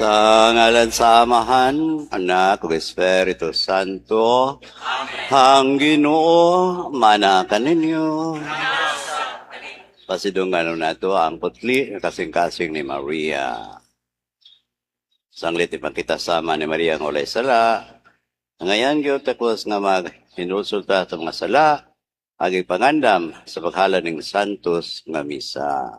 Sa ngalan sa Amahan, Anak, ug Espiritu Santo. Ang Ginoo mana kaninyo. Pasidunggan nato ang putli nga kasing-kasing ni Maria. Sanglit ipakita sama ni Maria ang walay sala. Ngayon gyud takos nga maghinulsulta sa mga sala, aging pangandam sa paghala ning Santos nga misa.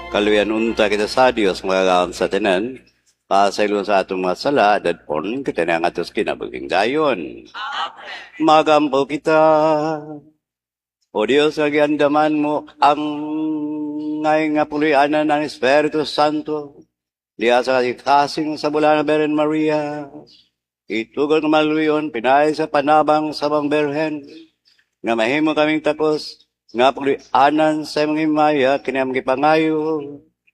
Kaluyan unta kita sa Dios mga sa tanan, pasaylo sa atong mga sala, dadpon kita na ang atos kinabuhing dayon. Magampo kita. O Dios, nga giandaman mo ang ngay nga pulianan ng Espiritu Santo, diya sa kasing sa bulan na Beren Maria, itugon nga maluyon, pinay sa panabang sa bang Berhen, nga mahimo kaming takos, nga pulianan sa imong himaya, kini among gipangayo,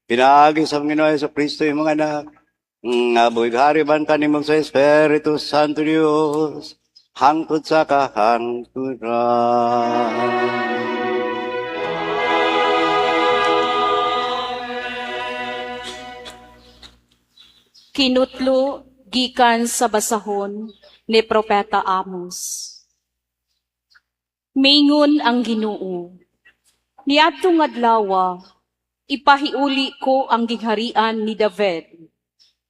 pinaagi sa Panginoon Hesus Kristo imong anak, nga buhi ban kanimo sa Espiritu Santo Dios, hangtod sa kahangturan. Kinutlo gikan sa basahon ni Propeta Amos. Mingon ang Ginoo, niadtong adlawa, ipahiuli ko ang gingharian ni David,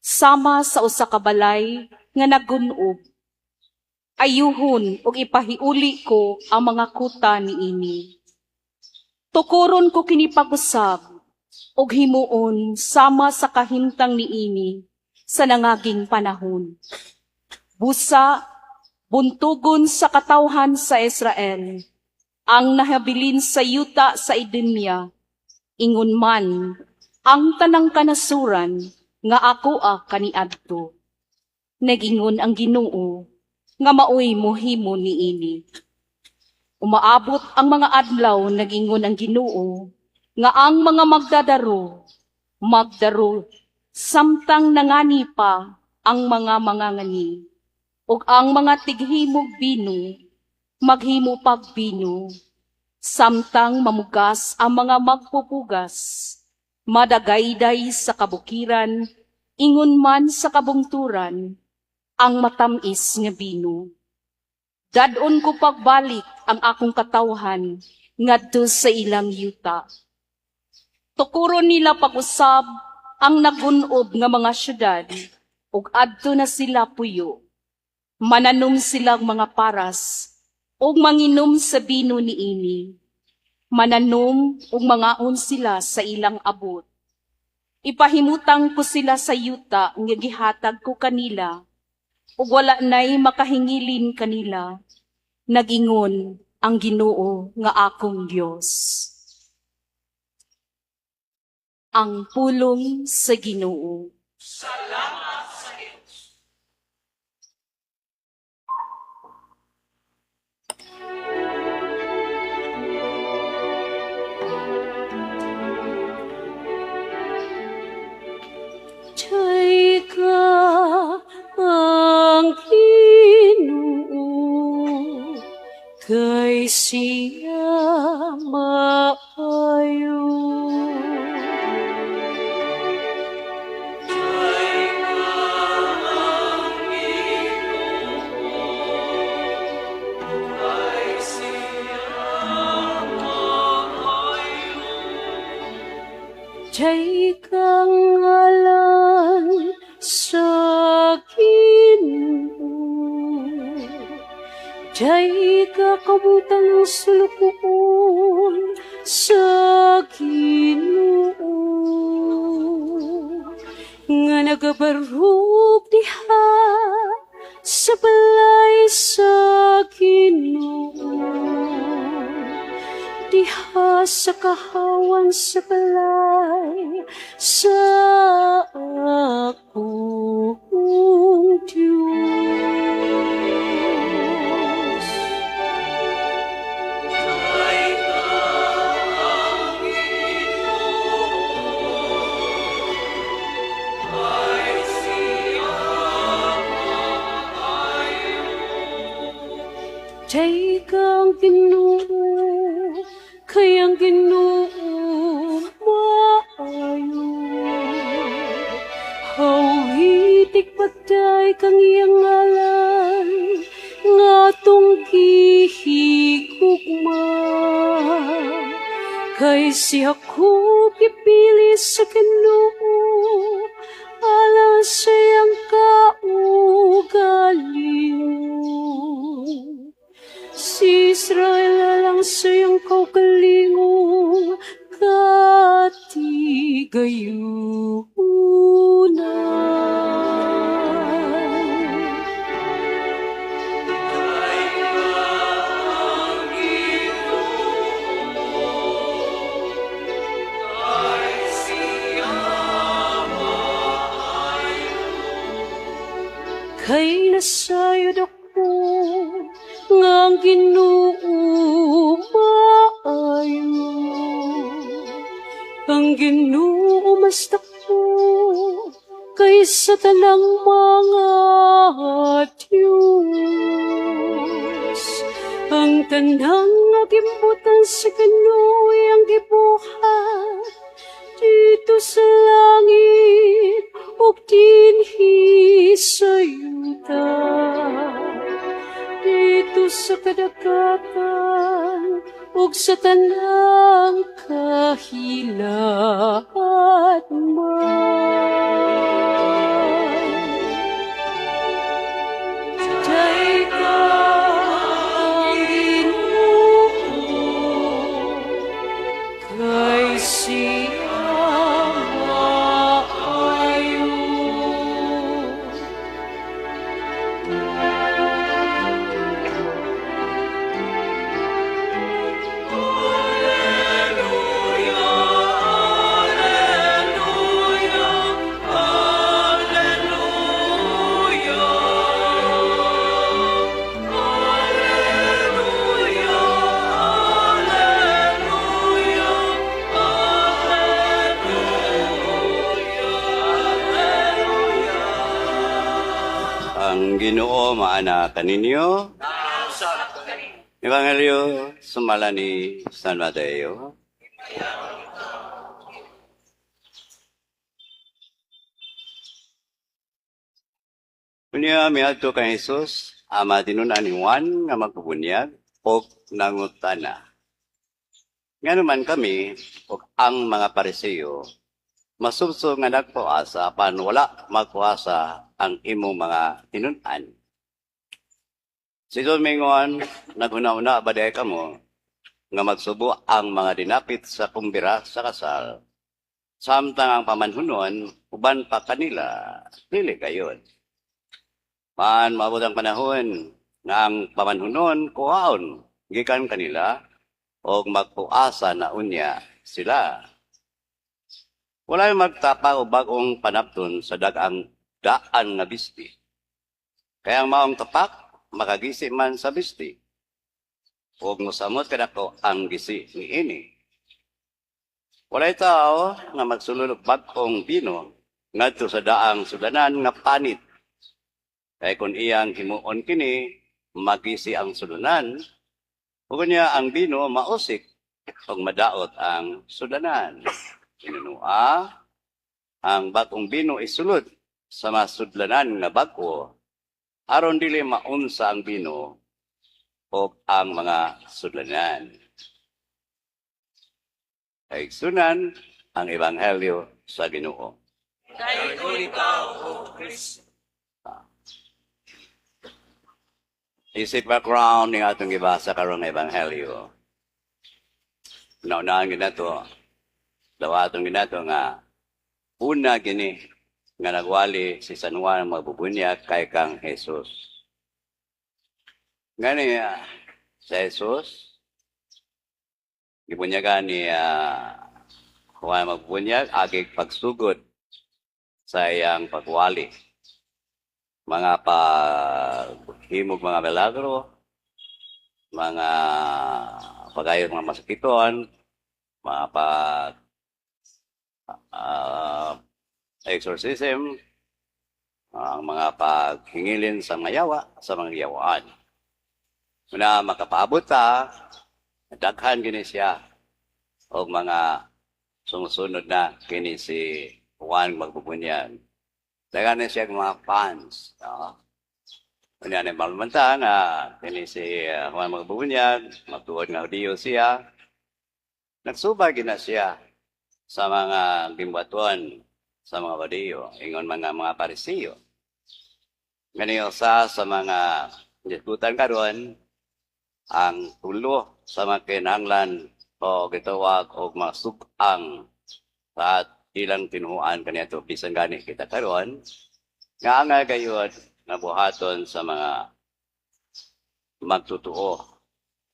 sama sa usa ka balay nga naggun-ob. Ayuhon ug ipahiuli ko ang mga kuta niini. Tukuron ko kini pag-usab ug himuon sama sa kahimtang niini sa nangaging panahon. Busa, buntugon sa katawhan sa Israel, ang nahabilin sa yuta sa Idumea, ingon man ang tanang kanasuran nga ako a kaniadto. Nagingon ang Ginoo nga maoy mohimo niini. Umaabot ang mga adlaw, nagingon ang Ginoo, nga ang mga magdadaro, magdaro, samtang nangani pa ang mga mangangani, ug ang mga tighimog bino, maghimo pag bino, samtang mamugas ang mga magpupugas, madagayday sa kabukiran, ingon man sa kabungturan, ang matamis nga bino. Dadon ko pagbalik ang akong katawhan ngadto sa ilang yuta. Tukuron nila pag-usab ang nagunob nga mga syudad ug adto na sila puyo. Mananom silang mga paras ug manginom sa bino niini. Mananom ug mangaon sila sa ilang abot. Ipahimutang ko sila sa yuta nga gihatag ko kanila, ug wala nay makahingilin kanila. Nagingon ang Ginoo nga akong Dios. Ang pulong sa Ginoo. Dayay ka ang Ginoo, kay siya maayo. Dayay kang ngalan sa Ginoo. Dayay ka kabutang sulukoon sa Ginoo, nga nagabarog diha sa balay sa Ginoo, diha sa kahawan sa balay sa akong Diyos. Dayay kang Ginoo, kay ang Ginoo maayo. Hawitig pagday kang iyang ngalan nga atong gihigugma. Kay si Jacob gipili sa Ginoo alang sa iyang kaugalingon. Si Israel alang sa iyang kaugalingong katigayunan. Kay nasayod ako nga ang Ginoo maayo. Ang Ginoo mas dako kaysa tanang mga Diyos. Ang tanang nga gimbutan sa Ginoo ang gibuhat dito sa langit ug dinhi sa yuta, dito sa kadagatan ug sa tanang kahilatman. Dayay ka ang Ginoo, kay siya maayo. Ang Ginoo maana kaninyo. Ebanghelyo sumala ni San Mateo. Unya miadto kang Hesus, ama tinun-an ni Juan nga magbubunyag og nangutana: "Ngano man kami ug ang mga Pariseo masubsob nga nagpuasa apan wala magpuasa ang imong mga tinun-an?" Si Jesus mingon, "Naghuna-huna ba diay kamo nga magsubo ang mga dinapit sa kumbira sa kasal Samtang ang pamanhunon, uban pa kanila, dili gayod. Man maabot ang panahon nga ang pamanhunon kuhaon gikan kanila og magpuasa na unya sila. Walay magtapa og bag-ong panapton sa dag-ang daan nga bisti. Kay ang maong tapak makagisi man sa bisti. Ug mosamot kadako ang gisi niini. Walay tao nga magsulod og bag-ong bino ngadto sa daang sudlanan nga panit. Kay kon iyang himuon kini, magisi ang sudlanan, ug unya ang bino mausik ug madaot ang sudlanan. Hinunua, ang bag-ong bino isulod sa masudlanan nga bag-o aron dili maunsa ang bino o ang mga sudlanan. Kaigsunan ang ebanghelyo sa Ginoo. Dayon ikaw, O Kristo. Isip background ni atong gibasa karong ebanghelyo. Naunahan ginato, dawaton ginato nga una gini nga nagwali si San Juan Magbubunyag kay kang Jesus. Ngani sa Jesus gibunyagan ni Juan Magbubunyag agig pagsugod sa iyang pagwali. Mga paghimog mga milagro, mga pagayo mga masakiton, mga pag exorcism, ang mga paghingilin sa mga yawa, sa mga yawaan. Una makapaabot ta, daghan gini siya og mga sumusunod na kini si Juan Magbubunyag. Daghan na siya mga fans. No? Unya na malumanta nga kini si Juan Magbubunyag, matuod nga Hudiyo siya. Nagsubay gina siya sa mga gimbatuan sa mga Hudiyo, ingon mga mga Parisiyo. Ngani usa sa mga diskutan karon ang tulo sa mga kinahanglan o gitawag og mga sug-ang sa ilang tinuhuan kaniadto, bisan gani kita karon nga angay gayud nga buhaton sa mga magtotoo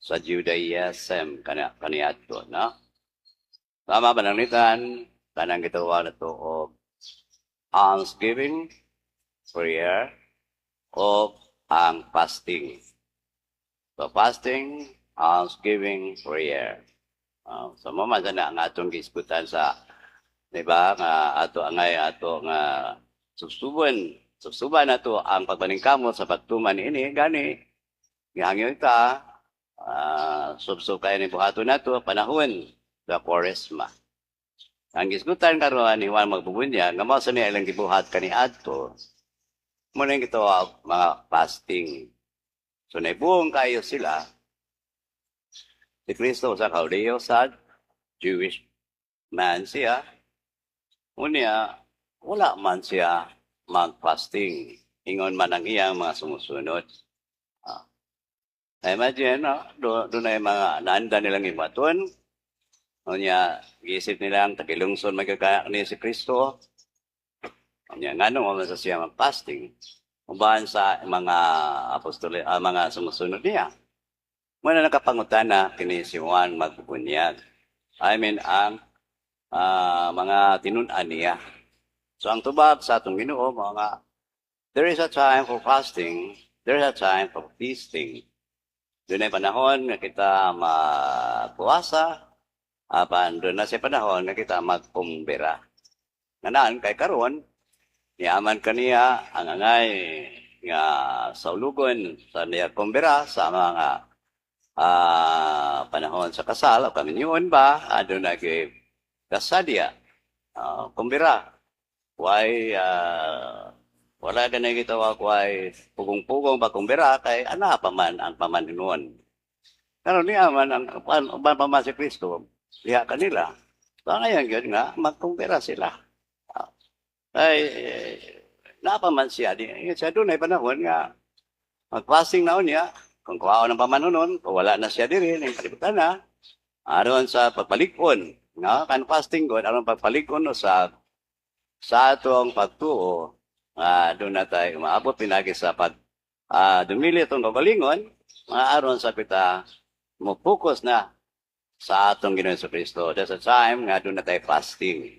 sa Judaism kana kaniadto, no? Tama pananglitan kanang gitawag nato og almsgiving, prayer o ang fasting. So fasting, almsgiving, prayer. So mo man na ang atong gisgutan sa, di ba, nga ato angay ato nga subsuban subsuban nato ang pagpaningkamot sa pagtuman ini. Gani gihangyo ta subsub kay ni buhaton nato panahon sa Kwaresma. Ang gisgutan karon ni Juan Magbubunyag nga mao sa niya ilang gibuhat kaniadto, mo na gitawag mga fasting. So naibuong kayo sila. Si Kristo sa Hudiyo sad, Jewish man siya. Unya, wala man siya mag-fasting. Ingon man ang iyang mga sumusunod. Imagine, no? Do na yung mga naanda nilang ibaton. Unya, giisip nilang tagilungson magkakaya ni si Kristo. Unya, ngano man sa siya mag-fasting? Uban sa mga apostol, mga sumusunod niya. Muna nakapangutana kini si Juan Magbubunyag. I mean, ang mga tinun-an niya. So ang tubag sa atong Ginoo mga there is a time for fasting, there is a time for feasting. Doon ay panahon nga kita magpuasa, apan doon na sa panahon nga kita magkumbira. Nganaan kay karon niaman kaniya ang angay nga saulugon sa niya kumbira sa mga panahon sa kasal o kaminyoon ba, aduna na kasadya, kumbira. Why, wala ka na gitawag, why pugong-pugong ba kumbira kay ana pa man ang pamanhinuon. Pero niya man ang uban pa man si Kristo diha kanila. So ngayon yun nga magkumbira sila. Ay naa pa man siya di siya doon ay panahon nga mag-fasting na niya kung kuhaon ang pamanhunon, kung wala na siya diri ning kalibutan na aron sa pagpalikon. No? Kan fasting gud aron pagpalig-on usab sa atong pagtuo, doon na tayo umaabot pinagi sa pag dumili atong kaugalingon, mga aron sa kita mo focus na sa atong Ginoong Kristo. There's a time nga doon na tayo fasting.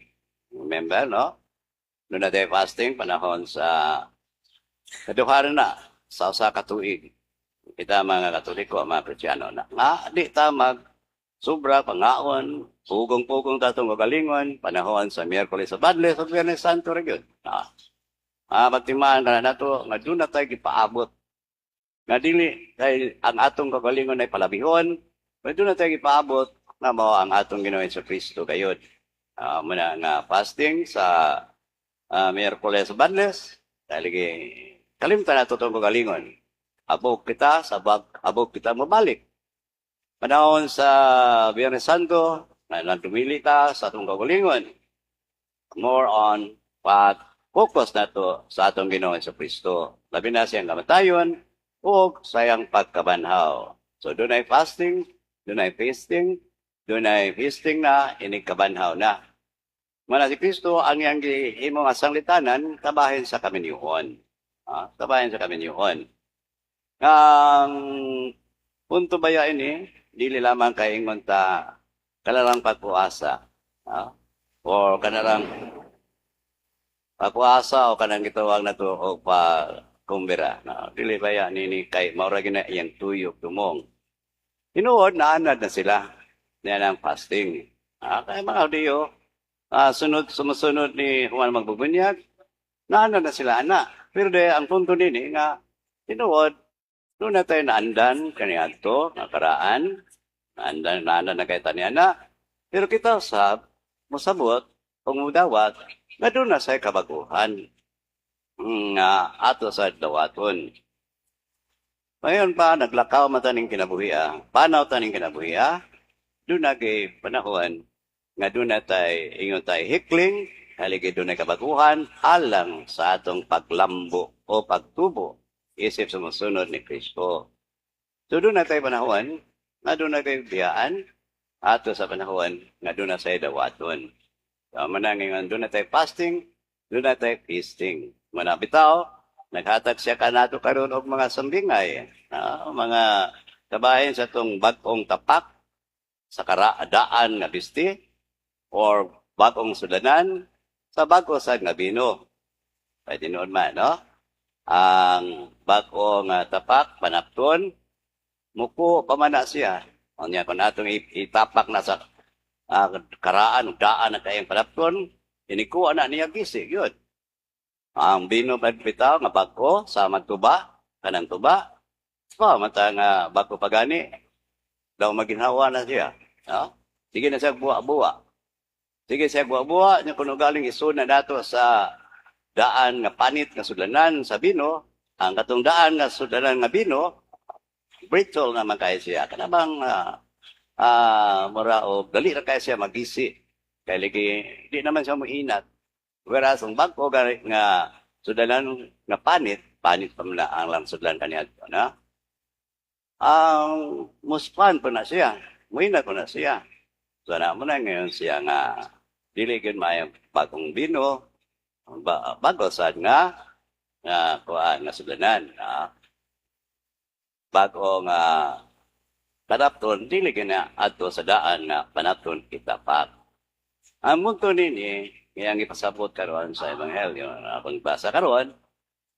Remember, no? Doon na tayo fasting panahon sa kaduharan na sa usa ka tuig. Kita mga Katoliko, mga Kristiyano na nga di ta mag sobra pangaon, pugong-pugong tatong kaugalingon, panahon sa Miyerkules sa Badles o Biyernes Santo ra gyud. Pagtimaan na nato nga doon na tayo gipaabot. Nga dili kay ang atong kaugalingon ay palabihon, pero doon na tayo gipaabot nga mao ang atong Ginoong Kristo gayud. Muna nga fasting sa Miyerkules sa Badles, dahil kalimtan nato itong kaugalingon. Abog kita sa bag, abog kita mabalik. Panahon sa Biyernes Santo, na nagdumili ta sa atong kaugalingon. More on pag focus nato sa atong Ginoong Kristo. Labi na siyang kamatayon o sayang pagkabanhaw. So doon ay fasting, doon ay feasting, doon ay feasting na, inig kabanhaw na. Mana si Kristo ang iyang gihimo nga sanglitanan kabahin sa kaminyuhon. Kabahin sa kaminyuhon. Ang punto baya ini, dili lamang kay ingon ta kanalang pagpuasa. O kanalang pagpuasa o kanang gitawag nato og pa kumbira. No, dili baya nini kay mao ra gina iyang tuyok tumong. Tinuod naanad na sila niya ang fasting. Kay mga Hudiyo, sunod sumusunod ni Juan Magbubunyag, naanad na sila ana. Pero de ang punto nini nga tinuod doon na tayo naandan kaniadto nakaraan, naandan naandan na kay tani ana. Pero kita sab mosabot o mudawat nga doon na say kabaguhan nga ato sa dawaton. Ngayon pa, naglakaw man taning kinabuhi ah. Panaw taning kinabuhi ah. Doon na kay panahon nga doon na tay ingon tay hikling, haligi doon na kabaguhan alang sa atong paglambo o pagtubo isip sumusunod ni Kristo. So doon na tayo panahon nga doon na kay biyaan ato sa panahon nga doon na say dawaton. So, manang doon na tayo fasting, doon na tayo feasting. Mana bitaw, naghatag siya kanato karon og mga sambingay, mga kabahin sa tong bag-ong tapak sa karaadaan nga bisti or bag-ong sudanan sa bag-o sad nga bino. Kay tinuod man, no? Ang bag-o nga tapak panapton muko pa man na siya. Unya kung atong itapak na sa karaan daan na kayang panapton, inikuha na niya gisi yun. Ang bino pa bitaw nga bag-o sa magtuba, kanang tuba, pa mata nga bag-o pagani, daw maginhawa na siya. No? Sige na siya buwa-buwa. Sige siya buwa-buwa, nya kuno galing isud na nato sa daan nga panit nga sudlanan sa bino, ang katong daan nga sudlanan nga bino, brittle naman kay siya. Kana bang mura og dali ra kay siya magisi. Kay lagi di naman siya moinat. Whereas ang bag-o gani nga sudlanan nga panit, panit pa man na ang lang sudlan kaniya na. Ang muspan pa na siya. Muinat pa na siya. So na mo na ngayon siya nga dili gyud maayong bagong bino, bago sad nga nga kuan nga sudlanan. Bago nga panapton dili gyud na adto sa daan nga panapton itapak. Ang punto nini ngayang ipasabot karon sa ebanghelyo na akong basa karon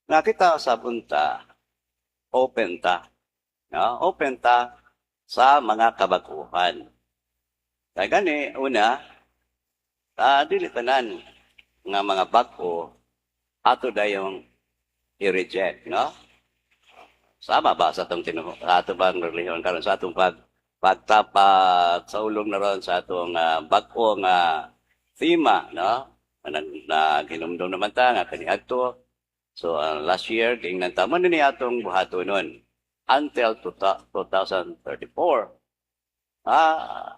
nga kita sa punta open ta. No? Open ta sa mga kabaguhan. Kaya gani, una, dili tanan nga mga bag-o ato dayong i-reject, no? Sama ba sa atong ato bang relihiyon karon sa atong pagtapat sa ulong na ron sa atong bag-o nga tema, no? Nag naghinumdum naman ta nga kaniadto. So last year giingnan ta mo ni atong buhatonon until 2034.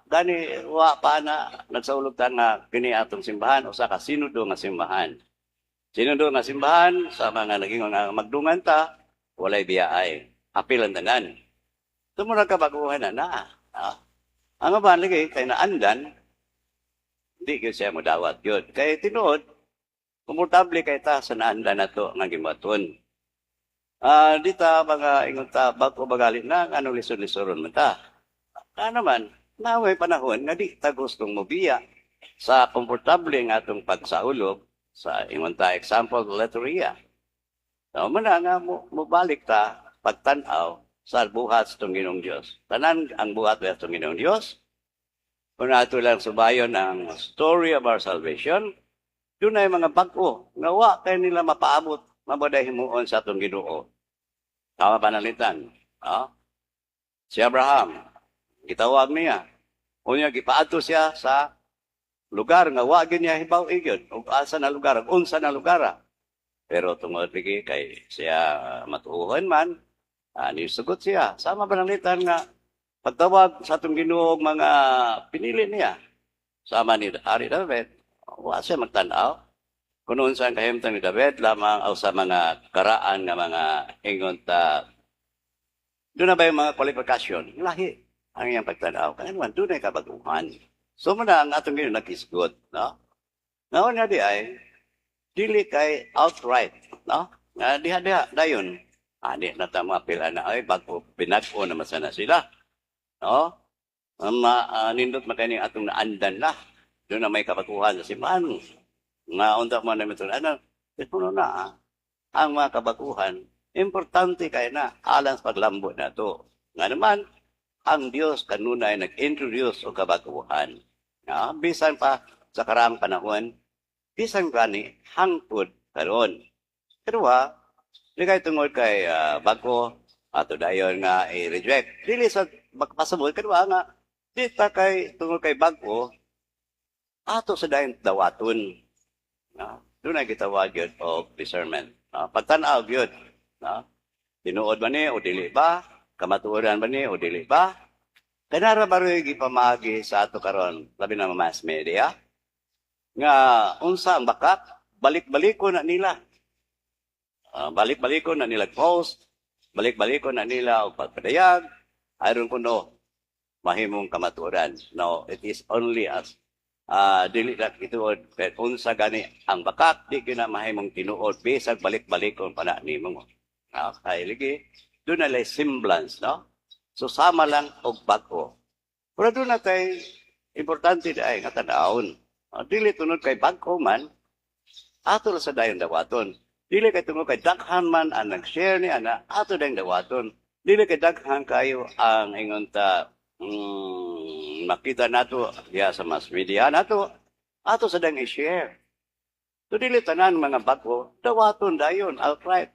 Gani wa pa na nagsaulog ta nga kini atong simbahan usa ka sinudo nga simbahan. Sinudo nga simbahan sa mga naging nga magdungan ta, walay biyaay. Apil ang tanan. Tumura kabaguhan na na. Ang uban lagi kay naandan Di gyud siya modawat gyud. Kay tinuod, komportable kay ta sa naandan nato nga gibuhaton. Di ta mga ingon ta bag-o bagali na ano lisod-lisoron man ta. Ano man, naa may panahon nga di ta gustong mobiya sa komportable nga atong pagsaulog sa ingon ta, example, leteria. So, mao na nga mo, mobalik ta pagtan-aw sa buhat sa atong Ginoong Dios. Tanan ang buhat sa atong Ginoong Dios. Kung ato lang subayon ang story of our salvation, dunay mga bag-o nga wa kay nila mapaabot mabaday himuon sa atong Ginoo. Tama pananglitan. Ah? Si Abraham, gitawag niya. Unya gipaadto siya sa lugar nga wa gyud niya hibaw gyud ug asa na lugar ug unsa na lugar. Pero tungod lagi kay siya matuohan man, nisugot siya. Sama pananglitan nga pagtawag sa atong Ginoo og mga pinili niya. Sama ni Ari David, wa siya magtan-aw kung unsa ang kahimtang ni David lamang o sa mga karaan nga mga ingon ta dunay ba yung mga kwalifikasyon, lahi ang iyang pagtanaw kaya naman dunay kabaguhan. So mao na ang atong Ginoo naghisgot, no? Ngaon nga di ay dili kay outright, no, nga diha diha dayon ani na ta mga pila na ay bago binag-o naman sana sila, no? Ma nindot man kay atong naandan na dunay may kabaguhan sa simbahan nga unta mo namin ito ano pero na ang mga kabaguhan, importante kay na alang sa paglambo na to nga naman ang Dios kanunay nag-introduce og kabaguhan. Bisan pa sa karaang panahon, bisan gani hangtod karon. Pero di kay tungod kay bago ato dayon nga i-reject. Dili sa magpasabot kadua nga di ta kay tungod kay bago ato sa dayon dawaton. No? Dunay gitawag gyud og discernment. No? Pagtan-aw gyud. No? Tinuod ba ni o dili ba? Kamatuoran ba ni o dili ba? Kanara ba ro'y gipamagi sa ato karon, labi na mass media, nga unsa ang bakak, balik-baliko na nila. Balik-baliko na nila post, balik-baliko na nila og pagpadayag, aron kuno mahimong kamatuoran. No, it is only as dili na kituod pero unsa gani ang bakak, di gyud na mahimong tinuod bisag balik-balikon pa na nimo. Kay lagi dunay lay semblance, no? So sama lang og bag-o. Pero dunay tay importante diay nga tan-awon. Dili tungod kay bag-o man ato ra sa dayon dawaton. Dili kay tungod kay daghan man ang nag-share ni ana ato dayong dawaton. Dili kay daghan kayo ang ingon ta makita nato diya sa mass media nato ato sa dang i-share. So dili tanan mga bag-o dawaton dayon outright.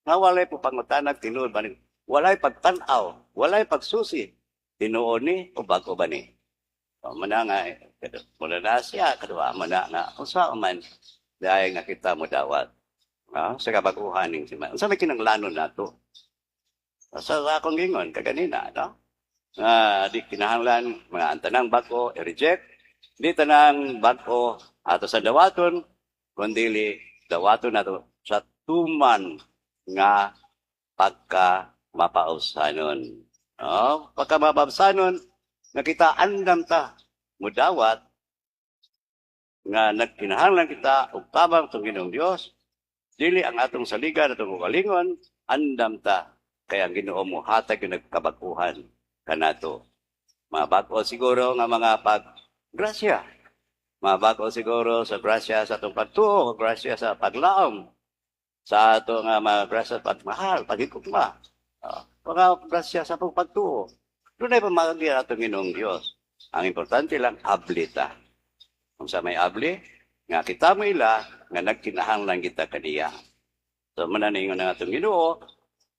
Nga walay po pangutanag tinuod ba ni? Walay pagtan-aw, walay pagsusi. Tinuod ni o bag-o ba ni? O, mao na nga, muna na siya, kadua, mao na nga, unsa man, dahil nga kita mo dawat. Sa kabaguhan ning si Unsa may kinanglanon nato? Sa akong gingon, kaganina, no? Nga di kinahanglan mga ang tanang bag-o i-reject, di tanang bag-o ato sa dawaton, kundi dawaton nato sa tuman nga pagka mapausanon. No? Pagka mapausanon, nga kita andam ta mudawat nga nagkinahanglan kita og tabang sa Ginoong Dios, dili ang atong saligan, atong kaugalingon, andam ta kay ang Ginoo mo hatag yung nagkabaguhan kanato. Mga bag-o siguro nga mga pag grasya. Mga bag-o siguro sa grasya sa atong pagtuo, grasya sa paglaom, sa ato nga mga grasya sa pagmahal, paghigugma. Mga grasya sa atong pagtuo. Dunay pamagi atong Ginoong Dios. Ang importante lang, abli ta. Kung sa may abli, nga kita mo ila, nga nagkinahanglan kita kaniya. So, mao na ningon ang atong Ginoo,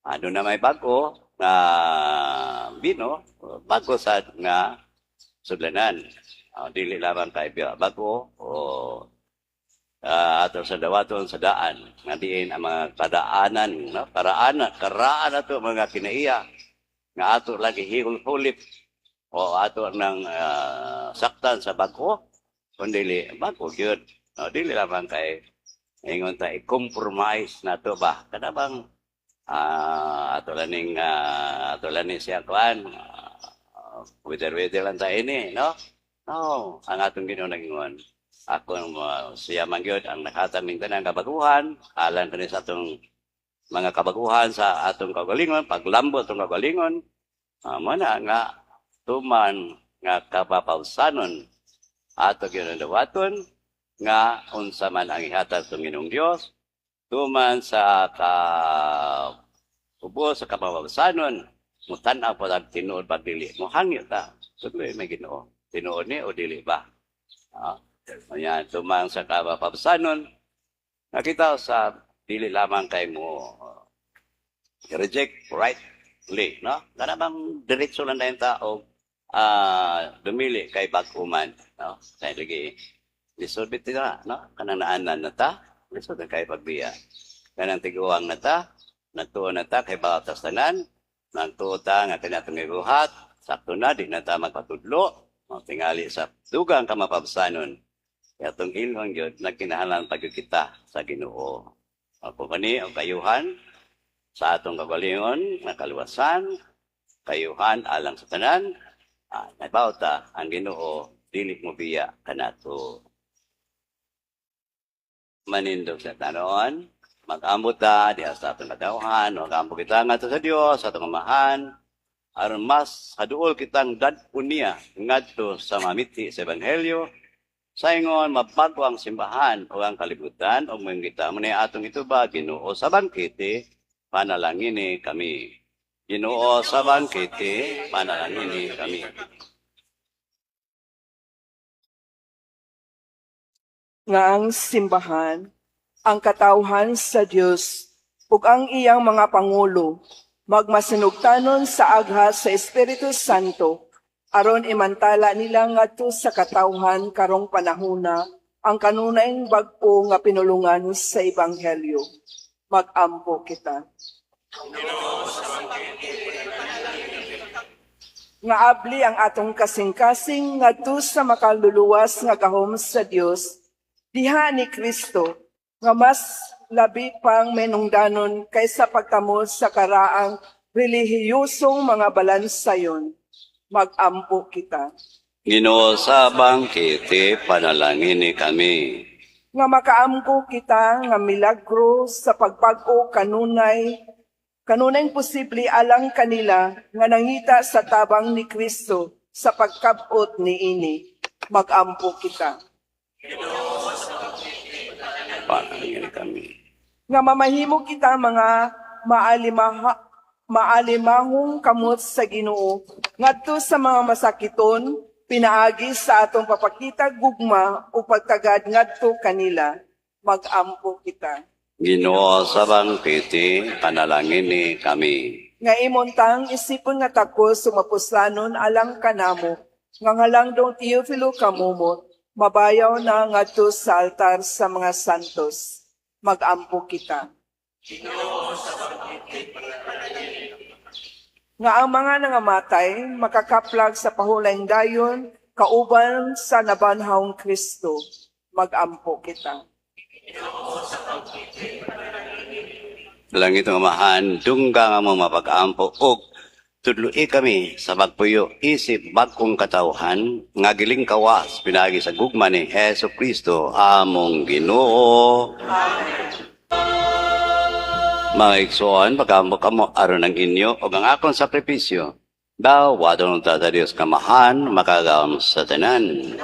ano na may bago nga bino, bago sa nga sudlanan. Dili lamang kay bago o ato sa dawaton sa daan nga diin ang mga kadaanan, no, karaan karaan ato mga kinaiya nga ato lagi hihulhulip o ato nang saktan sa bag-o, kundi bago gyud, no, dili lamang kay ingon ta i-compromise nato ba kada bang ato lang ning siya kuan, whether whether lang ta ini, no. No, ang atong Ginoo nagingon. Ako ang siya man gyud ang naghatag ning tanang kabaguhan alang kani sa atong mga kabaguhan sa atong kaugalingon, paglambot atong kaugalingon. Mo na nga tuman nga kapapawsanon ato gyud dawaton nga unsa man ang ihatag sa Ginoong Dios tuman sa ka ubos sa kapapawsanon, mutan-aw pa ang tinuod ba dili, mo hangyo ta tuloy may Ginoo, tinuod ni o dili ba. Ayan, tumang sa kapapawsanon nakita sa dili lamang kay mo reject rightly, no, kana bang diretso lang dayon ta og dumili kay bag-o man, no, kay lagi lisod bitaw na, no, kanang naanan na ta, lisod na kay pagbiya, kanang tiguang na ta, nagtuo na ta kay batas tanan, nagtuo ta nga kanatong gibuhat sakto na, di na ta magpatudlo, no, tingali sa dugang kamapabsanon atong ilhon gyud nagkinahanglan pa gyud kita sa Ginoo. Ako kani ang kayuhan sa atong kagalingon nga kaluwasan, kayuhan alang sa tanan. Nabaw ta ang Ginoo dili mo biya kanato. Manindog sa tanon, mag-ambot ta diha sa atong katawhan, mag-ampo kita ngadto sa Dios sa atong Amahan, aron mas haduol kitang dad-on niya ngadto sa mamiti sa Ebanghelyo, sa ingon mabago ang simbahan o ang kalibutan o mga kita mo na atong itubag. Ginoo sa bangkete, panalangini kami. Ginoo sa bangkete, panalangini kami. Nga ang simbahan, ang katawhan sa Dios ug ang iyang mga pangulo magmasinugtanon sa aghas sa Espiritu Santo aron imantala nila ngadto sa katawhan karong panahona ang kanunayng bag-o nga pinulungan sa Ebanghelyo. Mag-ampo kita. Nga abli ang atong kasing-kasing ngadto sa makaluluwas nga gahom sa Dios diha ni Kristo nga mas labi pang menungdanon kaysa pagtamo sa karaang relihiyosong mga balansayon. Mag-ampo kita. Ginoo sa bangkete, panalangini kami. Nga makaamgo kita nga milagro sa pagbag-o kanunay posible alang kanila nga nangita sa tabang ni Kristo sa pagkabot niini. Mag-ampo kita. Panalangini kami. Nga mamahimo kita mga maalimahong kamot sa Ginoo ngadto sa mga masakiton pinaagi sa atong papakita gugma o pagtagad ngadto kanila. Mag-ampo kita. Ginoo sa bangkete, panalangini kami. Nga imontang isipon nga takos sumapuslanon alang kanamo nga ngalang dong Teofilo Camomot mabayaw na ngadto sa altar sa mga santos. Mag-ampo kita. Nga ang mga nangamatay makakaplag sa pahulayng dayon kauban sa nabanhawng Kristo. Mag-ampo kita. Langit ng Amahan, dungga nga mo mapag-ampo og tudloi kami sa pagpuyo isip bagkong katawhan nga giling kawas pinagi sa gugma ni Hesus Kristo among Ginoo. Amen. Mga igsoon, pag-ampo kamo aron ang inyo og ang akong sakripisyo. Dawaton ta sa Dios kamahan makagawom sa tanan.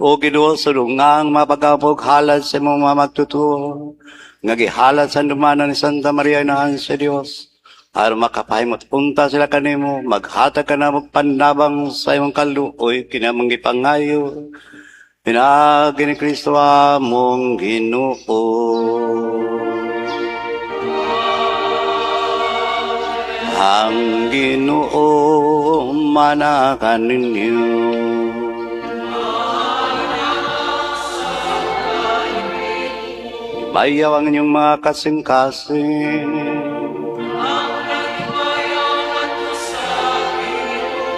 O Ginoo, sulungang mapag-ampo halad sa imong mga magtutuo, nga gihalad sa dumanan ni Santa Maria Inahan sa Dios, aron makapahimot unta sila kanimo, maghatag ka na panabang sa imong kaluoy, kinamang gipangayo, pinaagi ni Kristo among Ginoo. Ang Ginoo manakan ninyo. Bayaw ang inyong mga kasing-kasing.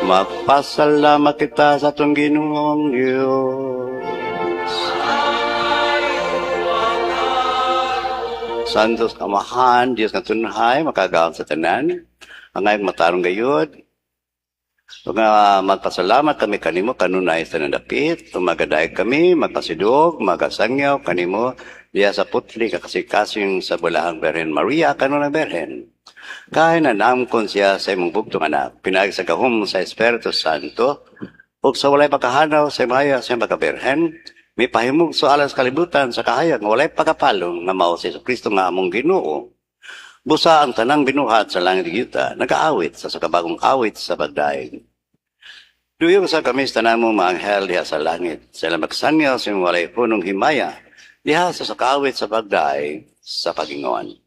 Magpasalamat kita sa atong Ginoong Diyos. Santos Amahan, Diyos nga tunhay, makagawang sa tanan, ang ngayong matarong gayud, nga magpasalamat kami kanimo kanunay sa nandapit, tumagaday kami, magpasidog, magasangyaw kanimo, diya sa putli kakasikasing sa Bulahang Berhen Maria, kanunay Berhen. Kaya na namkon siya sa imong bugtong anak, pinaagi sa gahom sa Espiritu Santo, ug sa walay pagkahanaw sa imaya sa imong pagkaberhen, may pahimog sa alas kalibutan sa kahayag nga walay pagkapalong nga mao si Kristo nga among Ginoo. Busa ang tanang binuhat sa langit yuta, nagaawit sa sakabagong awit sa pagdaig. Duyong sa kami sa tanang mong mga anghel diha sa langit, sila magsangyaw sa imong walay punong himaya, diha sa sakawit sa pagdaig sa Pagingon.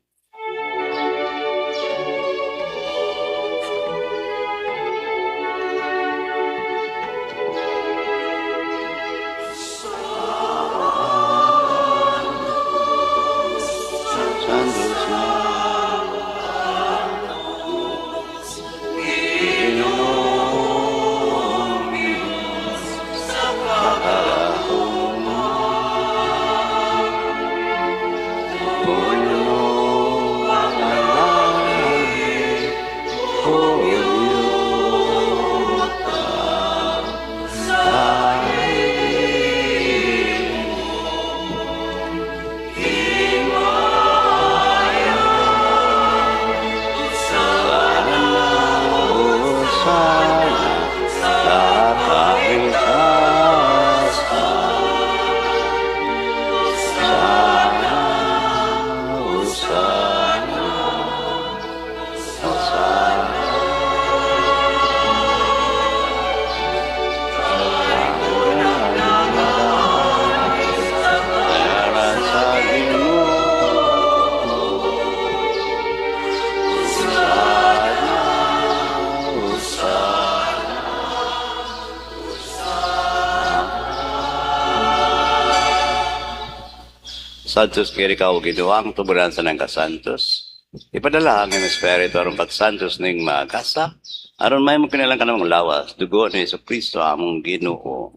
Santos Kiri ka o Ginoo ang tuburan sa nang kasantos. Ipadala ang iyong Espiritu aron pagsantos ning mga gasa, aron may mo kinalang kanamong lawas, dugo ni Hesus Kristo among Ginoo.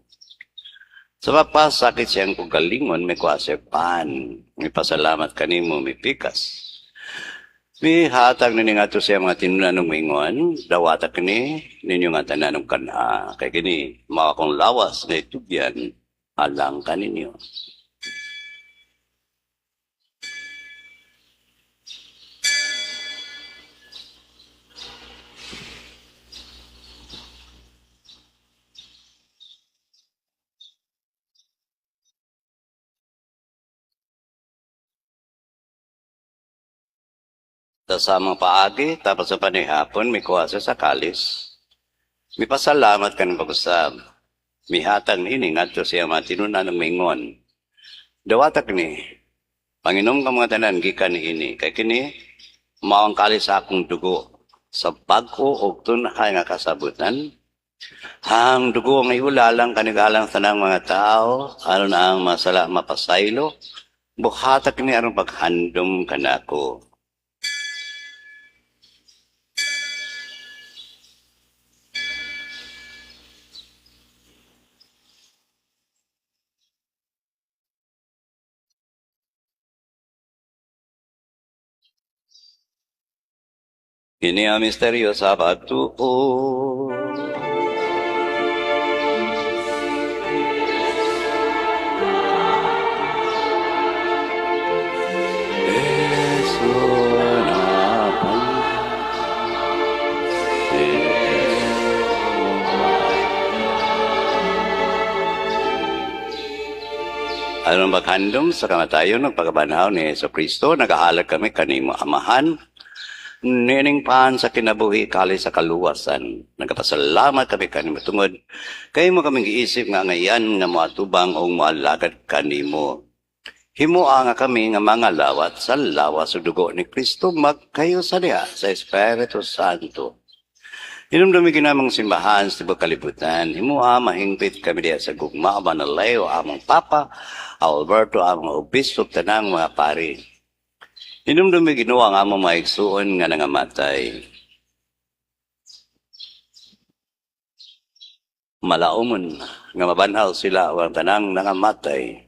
Sa pagpasakit siyang kugalingon, may kuha siya pan, may pasalamat kanimo, may pikas. May hatag ni nga to siya mga tinunanong mingon, dawata kini, ninyo nga tananong kana, kay kini, mga akong lawas na itugyan, alang kaninyo. Sa samang paagi, tapos sa panihapon, may kuha siya sa kalis. May pasalamat ka ng pag-usab. Mihatag ni ngadto siya matinunan ng mingon. Dawatak ni, Panginom ka mga tanan, gikan ni ini. Kay kini, mao ang kalis sa akong dugo. Sa bag-o og tunhay nga kasabutan, ang dugo nga iulalang kanigalang tanang mga tao, aron ang masala mapasaylo, buhatak ni aron paghandom kanako. Kini ang misteryo sa pagtuo. Aron maghandom sa kamatayon ng pagkabanhaw ni Hesus Kristo, nagahalad kami kanimo Amahan, nining paan sa kinabuhi kali sa kaluwasan. Nagapasalamat kami kanimo tungod kay mo kaming giisip nga ngayan nga moatubang o moalagad kanimo. Himoa nga kami nga mga lawat sa lawas ug dugo ni Kristo magkayo sa diha sa Espiritu Santo. Hinumdumi kinamang simbahan sa tibuok kalibutan. Himoa mahingpit kami diha sa gugma manalayo among Papa Alberto among obispo tanang mga pari. Hinumdumi Ginoo ang among mga igsuon nga nangamatay. Malaumon nga mabanhaw sila ang tanang nangamatay.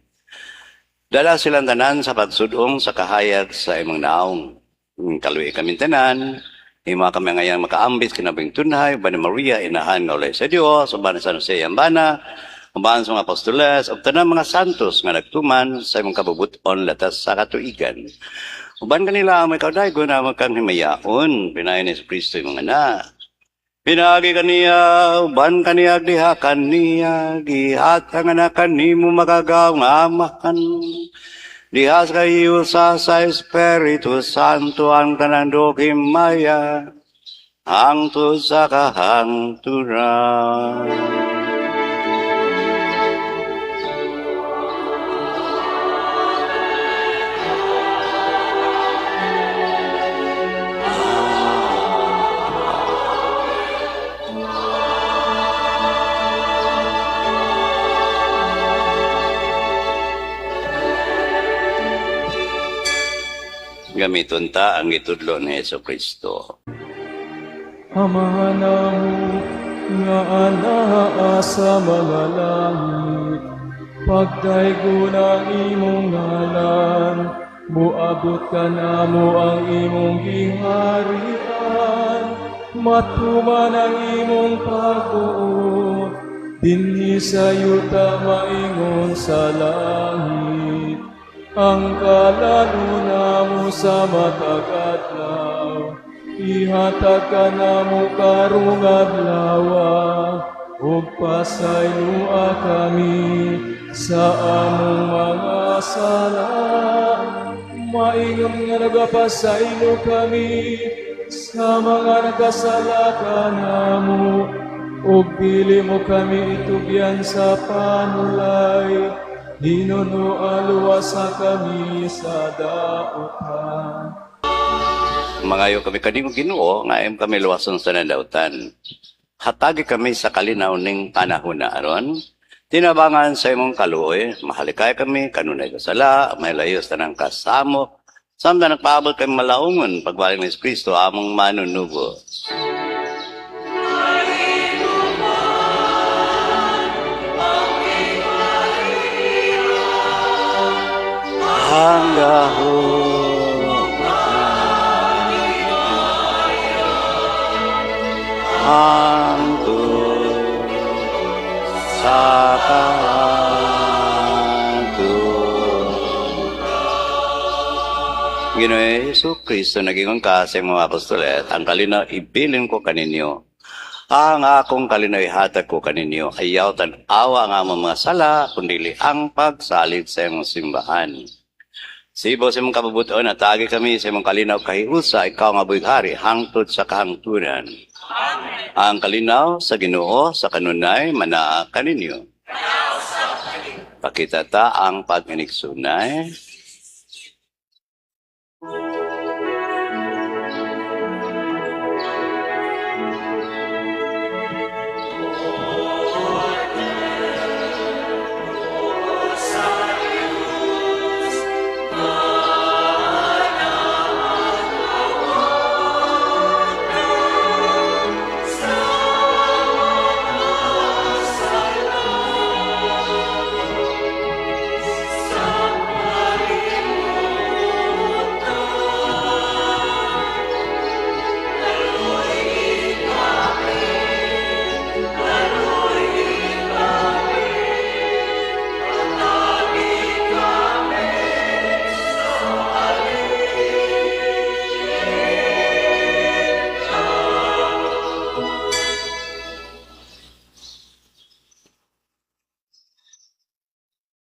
Dala silang tanan sa pagsudong sa kahayag sa imong naong. Kaluoyi kami tanan, hima kami ngayang makaambit kinabuhing tunhay, uban ni Maria, inahan nga ulay sa Dios, uban ni San Jose iyang bana, uban sa mga apostoles, ug tanang mga santos nga nagtuman sa imong kabubuton latas sa katuigan. Uban kanila may kaudaygon na kang himayaon, pinaagi ni Kristo imong anak. Pinaagi kaniya, uban kaniya, diha kaniya, gihatag na kanimo makagagahom nga Amahan. Diha sa kahiusa sa Espiritu Santo ang tanan himaya, hangtod sa kahangturan. Gamiton ta ang gitudlo ni Hesus Kristo. Amahan namo nga anaa sa mga langit, pagdaygon ang imong ngalan, muabot kanamo ang imong giharian, matuman ang imong pagbuot, dinhi sa yuta maingon sa langit. Ang kalan-on namo sa matag adlaw, ihatag kanamo karong adlawa, ug pasayloa kami sa among mga sala, maingon nga nagapasaylo kami sa mga nagkasala kanamo, ug dili mo kami itugyan sa panulay, hinunoa luwasa kami sa dautan. Mangayo kami kanimo Ginoo nga imo kami luwason sa dautan. Hatagi kami sa kalinaw ning panahon na aron. Tinabangan sa imong kaluoy, mahalikay kami kanunay sa sala, mahilayo sa tanang kasamok. Samtang nagpaabot kami malaungon pagbalik ni Kristo among manunubos. Ang gahom hangtod sa kahangturan. Ginoo Hesus Kristo, nag-ingon ka sa imong mga apostoles, "Ang kalinaw ibilin ko kaninyo. Ang akong kalinaw ihatag ko kaninyo. Ayaw tan-awa ang among mga sala, kundili ang pagsalig sa imong simbahan. Sa ibaw sa imong kabubuton, hatagi kami sa imong kalinaw kahiusa, ikaw nga buhi hari, hangtod sa kahangturan." Amen. Ang kalinaw sa Ginoo sa kanunay manaa kaninyo. Pakita ta ang pag-inigsunay.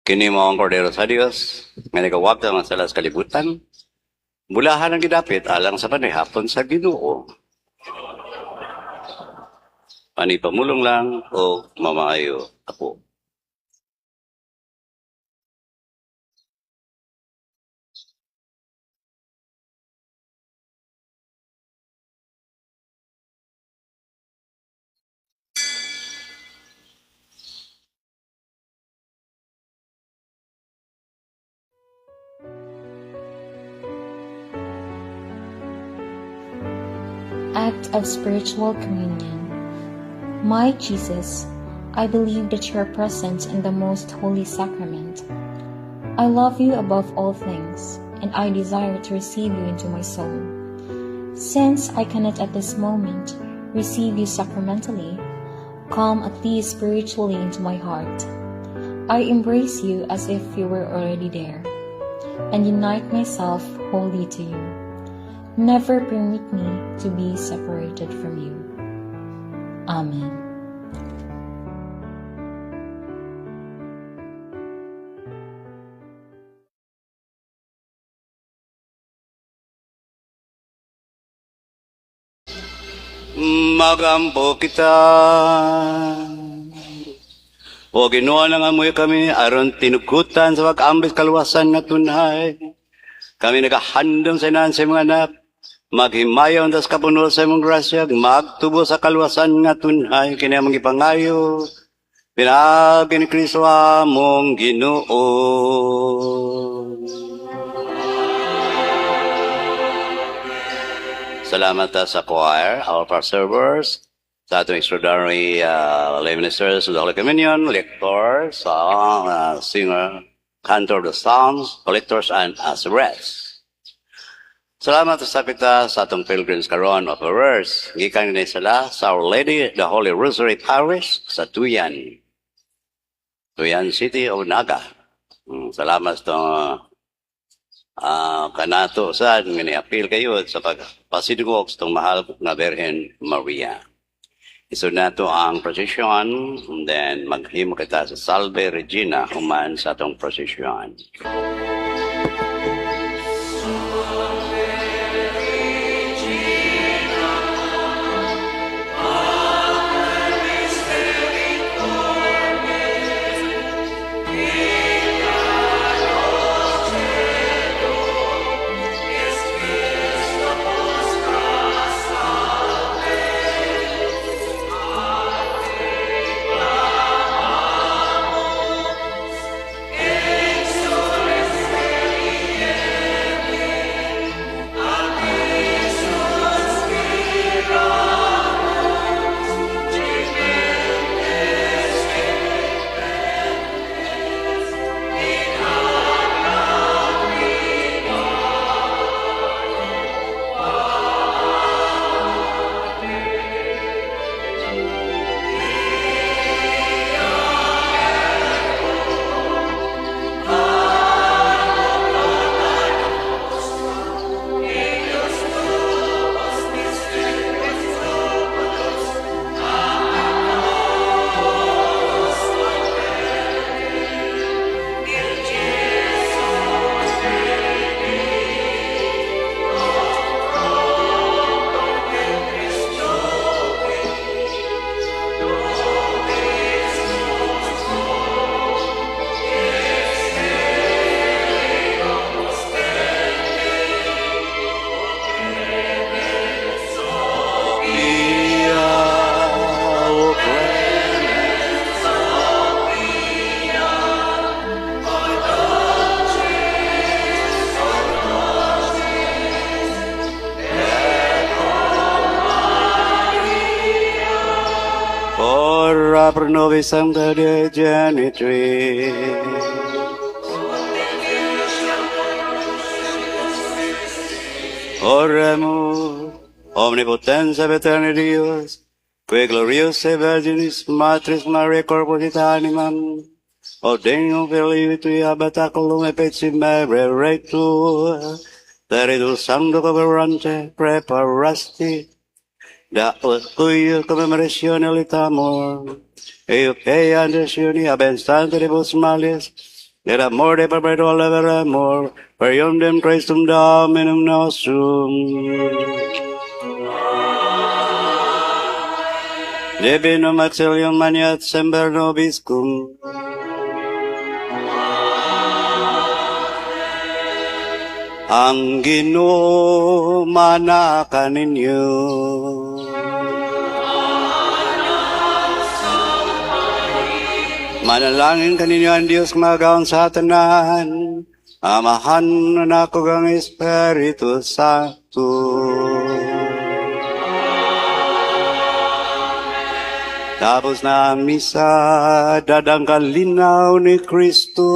Kini mao ang Kordero sa Dios, nga nagawagtang ang sala sa kalibutan. Bulahan ang gidapit alang sa panihapon sa Ginoo. Panipamulong lang o mamaayo ako. Act of Spiritual Communion. My Jesus, I believe that you are present in the most holy sacrament. I love you above all things, and I desire to receive you into my soul. Since I cannot at this moment receive you sacramentally, come at least spiritually into my heart. I embrace you as if you were already there, and unite myself wholly to you. Never permit me to be separated from you. Amen. Magampo kita. O Ginoo, nangamuyo kami aron tinugutan sa pag-ambit kaluwasan nga tunhay. Kami nagahandom sa inahan sa imong Anak. Maghimayon tas kapuno sa imong grasya, magtubo sa kaluwasan nga tunhay, kini among gipangayo. Pinaagi ni Kristo among Ginoo. Salamat ta sa choir, our servers, sa atong extraordinary lay ministers of the Holy Communion, lectors, singer, cantor of the Psalms, collectors, and ushers. Salamat sa kita sa atong pilgrims karon, offerers. Gikan ni sila sa Our Lady, the Holy Rosary Parish sa Tuyan. Tuyan City of Naga. Salamat sa kanato sad nga niapil kayo sa pagpasidugok sa itong mahal nga Birhen Maria. Isod nato ang procession and then maghimo kita sa Salve Regina human sa atong procession. Ora pro nobis sancta Dei genitrix. Oremus, omnipotens et aeterni Deus, qui gloriosae Virginis Matris Mariae corpus et animam, o dignum Filii tui habitaculum efficimeretur, Spiritu Sancto cooperante preparasti, da ut cuius commemoratione litamur, eo que andesioni ab instantibus malis, et ab morte perpetua leveremur, per eundem Christum Dominum nostrum. Divinum auxilium maneat semper nobiscum. Ang Ginoo mana kaninyo. Manalangin kaninyo ang Diyos magaon sa tanan, Amahan, Anak ug ang Espiritu Santo. Tapos na ang misa, dadang kalinaw ni Kristo.